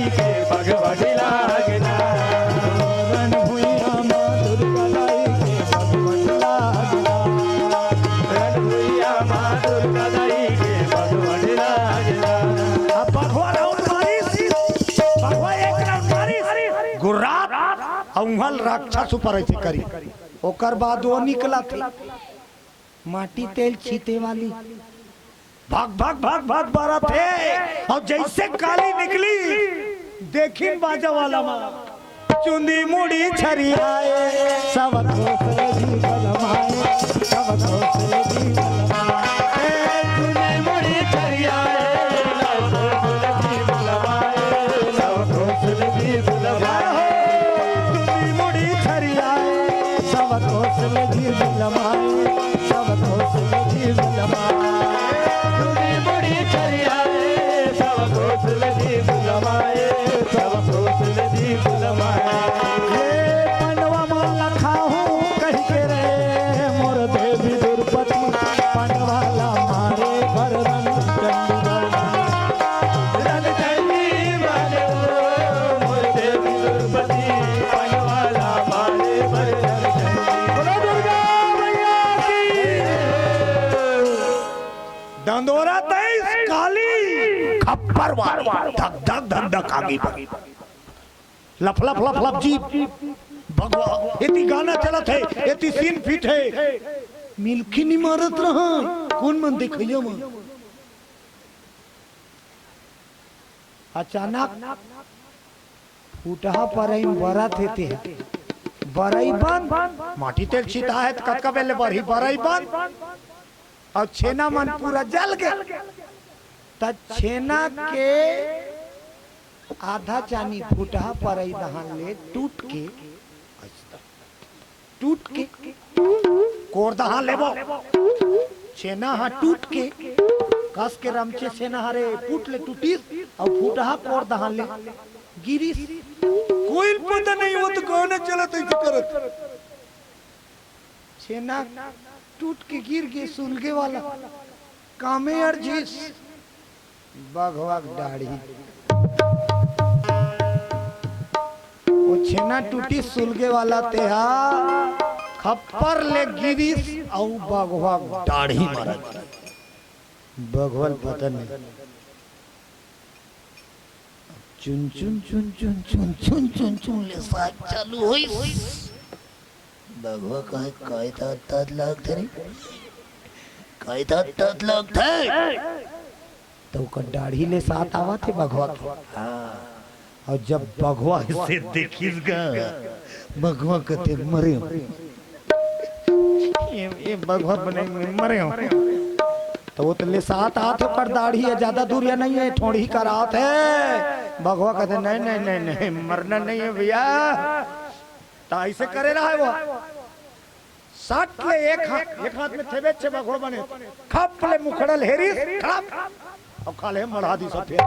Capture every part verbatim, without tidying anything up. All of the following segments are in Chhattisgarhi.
के भगवती लागना। रण भुइया माँ दुर्गा दाई के भगवती लागना। रण भुइया माँ दुर्गा दाई के भगवती लागना। अब बघवा राउंड मारिस, बघवा एक राउंड मारिस, गुर्रात, अउ उहाँ ले राक्षस ऊपर अइसे करिस। ओकर बाद वो निकलथे। माटी तेल छीते वाली भग भग भग भग बरत हे, अउ जइसे काली निकली, देखिन बाजा वाला मा चुंदी मुड़ी छरियाए, सब खोस ले जी बलमाए, सब खोस ले जी बलमाए। ए, चुंदी मुड़ी छरियाए, सब खोस ले जी बलमाए, सब खोस ले जी बलमाए। चुंदी मुड़ी छरियाए, सब खोस ले जी बलमाए, सब खोस ले जी बलमाए। चुंदी मुड़ी छरियाए, सब खोस ले जी बलमाए, सब खोस ले जी बलमाए। ये पंडवा मा लखाहूँ कहि के रे, मोर देवी द्रौपदी, पंडवा ला मारे बर रंग चंडी बलमाए। रंग चंडी बलमाए, मोर देवी द्रौपदी, पंडवा ला मारे बर रंग चंडी। बोलो दुर्गा मैया की। दंदोरा तइस काली, खप्पर वाली, धक धक धक धक आगी पर। लफ लफ लफ लफ जी। भगवा, एती गाना चलत हे, एती सीन फिट हे। मिलखी नी मारत रहा, कोन मन देखइया मन। अचानक फुटहा परई म बरत हे ते ह। बरई बंद, माटी तेल छिता हे त कतका बेर ले बरही बरई बंद। अउ छेना मन पूरा जल गे। त छेना के आधा चानी फुटहा परई दहान ले टूट के टूट के कोर दहान लेबो। छेना ह टूट के, कस के रमचे छेना हरे, फूट ले टूटिस, अउ फुटहा कोर दहान ले गिरिस। कोई पता नहीं, वो तो गाना चलत हे, ऐसे करत। छेना टूट के गिर गे, सुलगे वाला। कामे अड़झिस। बघवा के डाढ़ी। वो छेना टूटी सुलगे वाला तेहा खप्पर ले गिरिस अउ बघवा के डाढ़ी मारत। बघवा ल पता नहीं। चुन चुन चुन चुन चुन चुन चुन चुन चुन ले साग चालू होइस। बघवा कहे, "काय तात तात लागथे रे? काय तात तात लागथे?" त ओकर डाढ़ी ले सात आवत हे बघवा के। हाँ। अउ जब बघवा अइसे देखिस गा, बघवा कथे, "मरे हो।" ये, ये बघवा बने मरे हो। त वो त ले सात आत हे, ओकर डाढ़ी हे, ज्यादा दूरिहा नहीं हे, ठोड़ही करात हे। बघवा कथे, "नहीं, नहीं, नहीं, नहीं, मरना नहीं हे भइया।" त अइसे करे रहा हे वो। सट ले एक हाथ, एक हाथ में थेबे छे बघवा बने, खप ले मुखड़ा ल हेरिस, खप, अउ खाल्हे म मढ़ा दिस फेर।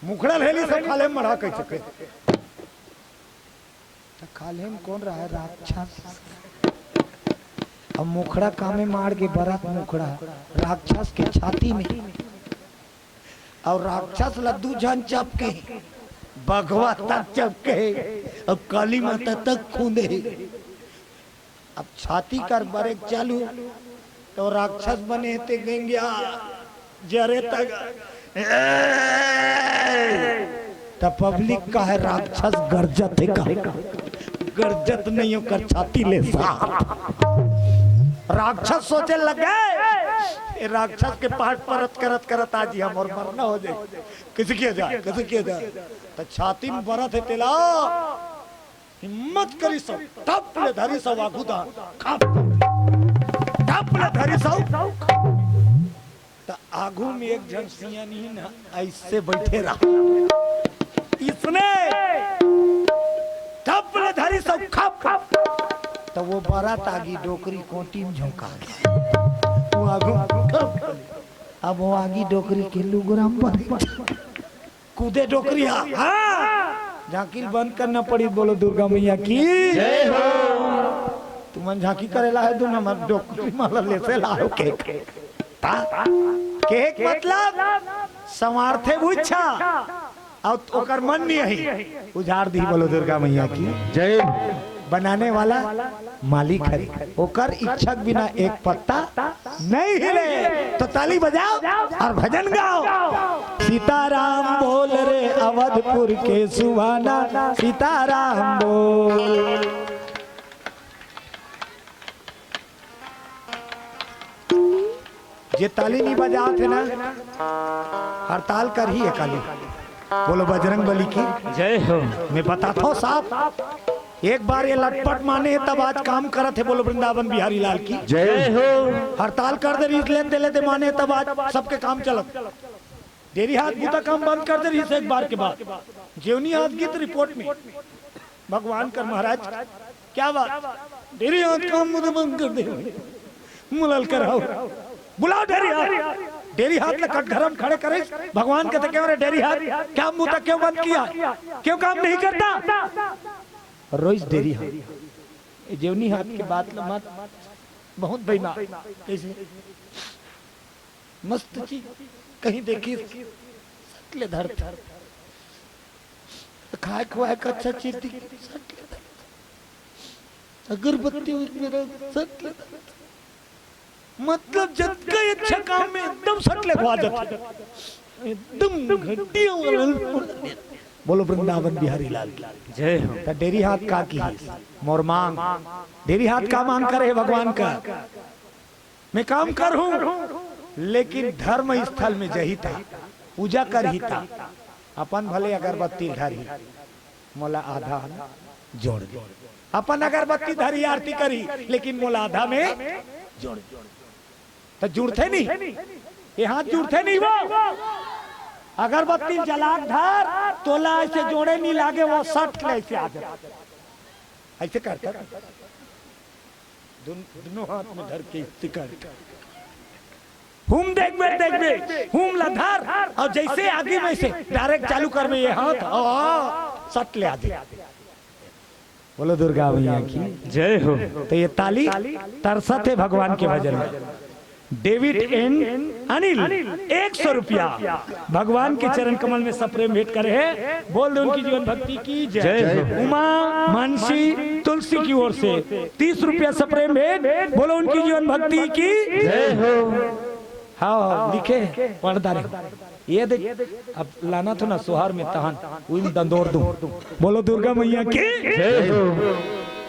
मुखड़ा ल हेरिस अउ खाल्हे म मढ़ा कइसे फेर। त खाल्हे म कोन रहा हे? राक्षस। अब मुखड़ा कामे माड़ के बरत मुखड़ा राक्षस के छाती में। अउ राक्षस ल दू झन चपके, बघवा तक चपके, अउ काली माता तक खूंदे। अब छाती कर बरेक चालू, त राक्षस बने हे ते गंगिया जरे तक। त पब्लिक कहे, "राक्षस गरजत हे का?" गरजत नहीं, ओकर छाती ले सात। राक्षस सोचे लगे, "ए राक्षस के पाठ परत करत करत आज ही हमर मरना हो जाए, कइसे किया जाए, कइसे किया जाए?" त छाती म बरत हे तेला, हिम्मत करिस अउ टप ले धरिस अउ आघू दहान खप, टप ले धरिस अउ त आघू में एक झन सियान हे ना, अइसे बइठे रहा। इसने टप ले धरिस अउ खप, त वो बरत आगी डोकरी कोंटी म झोंका गे। वो आघू खप, अब वो आगी डोकरी के लुगरा म बरे। कूदे डोकरी हा। हाँ। झांकी ल बंद करना पड़ी, बोलो दुर्गा मैया की। जय हो। तुमन झांकी करे ला हे, तुम हमर डोकरी माला लेसे ला हो के। ता? के मतलब? संवारथे भुइछा, अउ ओकर मन नहीं आही, उजाड़ दी। बोलो दुर्गा मैया की। जय। बनाने वाला मालिक हरे, ओकर इच्छा के बिना एक पत्ता नहीं हिले। तो ताली बजाओ और भजन गाओ। सीताराम बोल रे अवधपुर के सुहाना, सीताराम बोल। जे ताली नहीं बजावत हे ना, हड़ताल करही एकाली। बोलो बजरंग बली की। जय हो। मैं बताता हूँ साहब, एक बार ये लटपट माने हे, तब आज काम करत हे। बोलो वृंदावन बिहारी लाल की। जय हो। हड़ताल कर दे रहिस, लेन दे लेते माने, तब आज सबके काम चलत। डेरी हाथ बूता काम बंद कर दे रहिस एक बार के बाद। जेवनी हाथ गीत रिपोर्ट में। भगवान कर महाराज, क्या बात? डेरी हाथ काम मुझे बंद कर दे। मुलल कराओ, बुलाओ डेरी हाथ। डेरी हाथ ल कटघरा म खड़े करे, भगवान के तो कहे, "रे डेरी हाथ, काम मुता क्यों बंद किया? क्यों काम नहीं करता?" रोइस डेरी हाथ। ए जेवनी हाथ के बात ल मत, बहुत बेईमान। कैसे? मस्त चीज कहीं देखी, सट ले धरत। खाए खुआए के अच्छा चीज दिखी, सट ले धरत। अगरबत्ती उगरबत्ती, सट ले धरत। मतलब जतका अच्छा काम में एकदम सट ले खुआ जात। एकदम घटिया वाला। बोलो वृंदावन बिहारी लाल की। जय हो। त डेरी हाथ का किहिस? मोर मांग। डेरी हाथ का मांग करे हे भगवान का? मैं काम करहूं, लेकिन धर्म स्थल में जही ता, पूजा करही ता, अपन भले अगरबत्ती धरही, मोला आधा जोड़ दे। अपन अगरबत्ती धरही, आरती करही, लेकिन मोला आधा में जोड़ दे। त जुड़थे नहीं, ये हाथ जुड़थे नहीं वो। अगरबत्ती जला के धर, तोला ऐसे जोड़े नहीं लागे, वो सट ले ऐसे आ जाए, ऐसे करता। दुन-, दुनों हाथ में धर के शिकार। हुम देखबे, देखबे, हुम ला धर, अउ जइसे आगी में से direct चालू करबे ये हाथ, अउ सट ले आगे। बोलो दुर्गा मैया की। जय हो। त ये ताली तरसत हे भगवान के भजन में। डेविड एन अनिल, एक सौ रुपया भगवान के चरण कमल में सप्रेम भेंट करे हे। बोल दे उनकी जीवन भक्ति की जय। जय हो। उमा मानसी तुलसी की ओर से तीस रुपया सप्रेम भेंट। बोलो उनकी जीवन भक्ति की जय हो। हाँ, लिखे, पढ़ डारे। ये देख, अब लाना तो ना सोहर में तहन, उइन दंदोर दूं। बोलो दुर्गा मैया की। जय हो।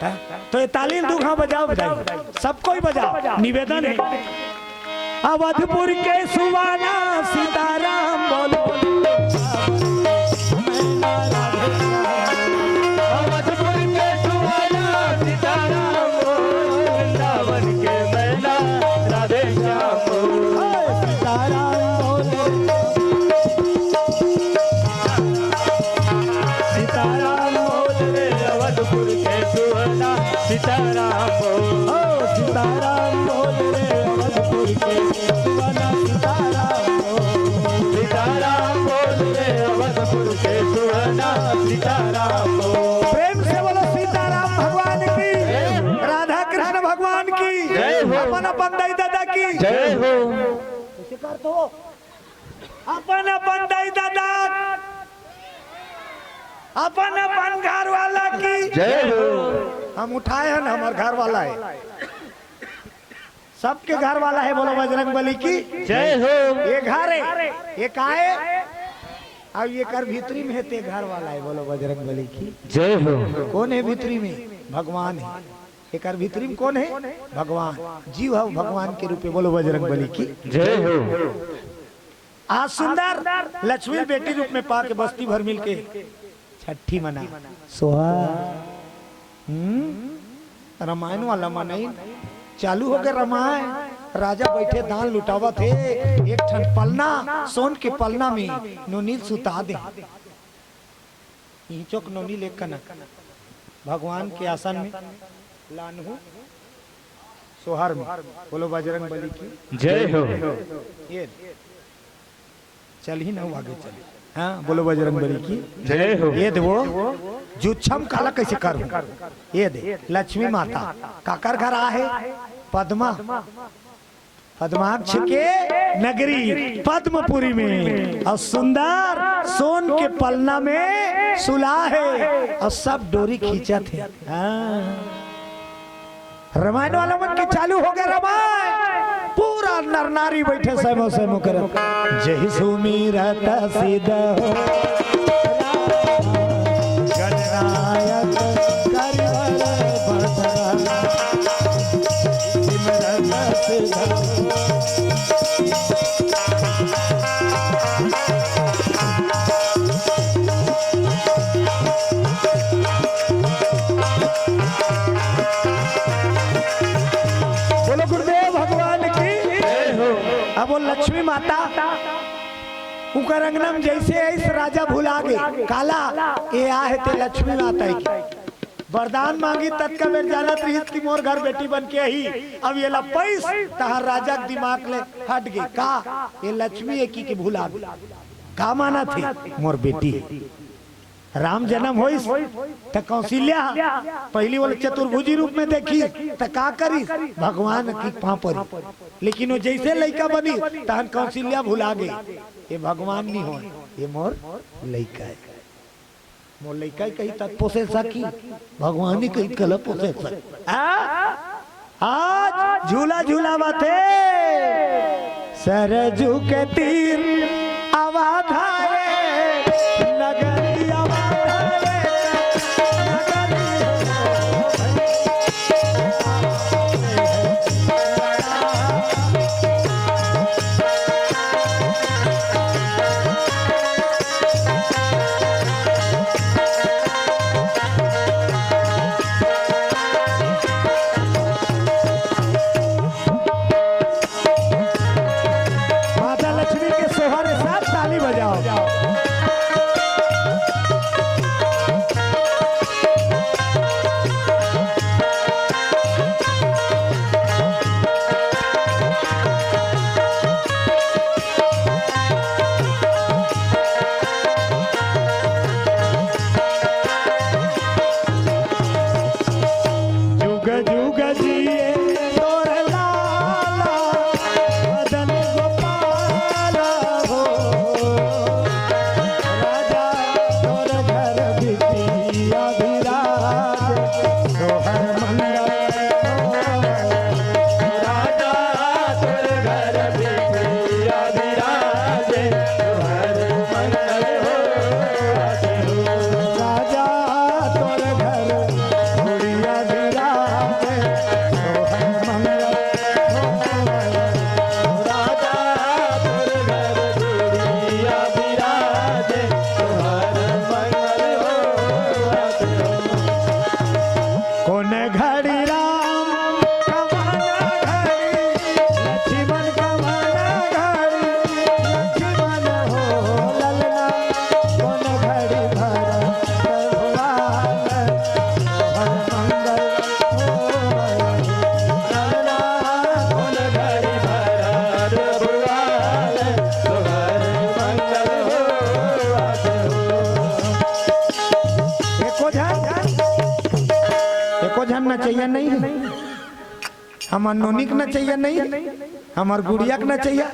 हैं? तो ये ताली दू घा बजाओ, बजाओ। सब कोई बजाओ, निवेदन है। अवधपुर के सुहाना सीताराम बोलो। अवधपुर के सुहाना सीताराम बोल, वृंदावन के मैना राधे श्याम बोल। सीताराम बोल। सीताराम बोल रे अवधपुर के सुहाना, सीताराम बोल। ओ सीताराम बोल रे अवधपुर के सुहाना, सीताराम बोल। सीताराम बोल रे अवधपुर के सुहाना, सीताराम बोल। प्रेम से बोलो सीताराम भगवान की, राधा कृष्ण भगवान की, जय हो। अपन अपन दाई दादा की। जय हो। ऐसे कर दो। अपन अपन दाई दादा, अपन अपन घर वाला की। जय हो। हम उठाए हैं ना, हमार घर वाला है, सबके घर वाला है। बोलो बजरंग बली की जय हो। ये घर है, ये का है? अब ये कर भीतरी में है, ते घर वाला है। बोलो बजरंग बली की जय हो। कौन है भीतरी में? भगवान है। एकर भीतरी में कौन है? भगवान। जीव है भगवान के रूपे। बोलो बजरंग बली की जय हो। आज सुंदर लक्ष्मी बेटी रूप में पाके बस्ती भर मिलके छठी मना। सोहा। हम्म? रामायण वाला मनई चालू हो गए रामायण। राजा बैठे दान लुटावत हे, एक ठन पलना, सोन के पलना में नोनी ल सुता दे। इही चोक नोनी ले कनक भगवान के आसन में लानहू सोहर में। बोलो बजरंग बली की जय हो। ये चल ही ना, वो आगे चल। हाँ, बोलो बजरंग बली की जय हो। ये दे वो जुच्छम काला कैसे कर, ये दे लक्ष्मी माता काकर घर आ है? पद्मा। पद्माक्ष के नगरी पद्मपुरी में, अउ सुंदर सोन के पलना में सुला हे, अउ सब डोरी खींचत हे। हाँ। रामायण वाला मन के चालू हो गया रामायण, पूरा नर नारी बैठे सैमो सैमो करत, जय सुमिरत सिद्ध हो, गणनायक करिवर बसरा, सिमरत सिद्ध हो। बोलो गुरुदेव भगवान की। जय हो। अब वो लक्ष्मी माता, उकर अंगना में जैसे आइस, राजा भुला गे। काला, ये आहे ते लक्ष्मी माता की। वरदान मांगी, ततका बेर जानत रहिस कि मोर घर बेटी बन के आही। अब ये ला पइस, तहार राजा के दिमाग ले हट गे। का? ये लक्ष्मी हे कि, कि भुला गे। का मानत हे? मोर बेटी। राम जन्म होइस, त कौशल्या पहिली वाला चतुर्भुजी रूप में देखिस, त का करिस? भगवान की पाँव परी। लेकिन वो जैसे लइका बनिस, तहन कौशल्या भुला गे, ये भगवान नहीं होय, ये मोर लइका हे। मोर लइका ही कही तक पोसे सकी, भगवान ही कही कला पोसे सकी। आ? आज झूला झूलावत हे सरजू के तीर, अवध रे नगरी, अवध रे नगरी। माता लक्ष्मी के सोहर, साथ ताली बजाओ। जुग जुग जिए तोर लाला, मदन गोपाल हो। राजा तोर घर बिटिया विराज, सोहर मंगल हो। राजा तोर घर बिटिया विराज, सोहर मंगल हो। राजा तोर घर गुड़िया विराज, सोहर मंगल हो। राजा तोर घर गुड़िया विराज, सोहर मंगल हो। कोन घड़ी राम कवन घड़ी, लक्ष्मण कवन घड़ी, लक्ष्मण हो ललना। कोन घड़ी भरत भगवान, सोहर मंगल हो। ललना कोन घड़ी भरत भगवान, सोहर मंगल हो। एको झन, एको झन नचइया नहीं हे। हमर नोनी के नचइया नहीं हे, हमर गुड़िया के नचइया।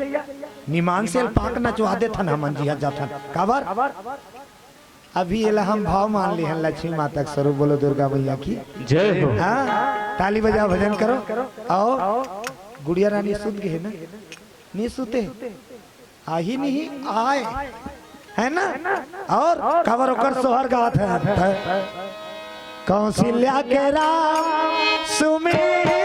निमान से अलपाक नचवा देथन हमन जिहा जाथन। काबर? अभी एला हम भाव मान ले हन लक्ष्मी माता के स्वरूप। बोलो दुर्गा मैया की। जय हो। हाँ, ताली बजाओ, भजन करो। आओ, गुड़िया रानी सुत गे हे ना? नहीं सुते? आही नहीं आय, है ना? अउ काबर ओकर सोहर गात हे, कौशल्या के राम सुमिर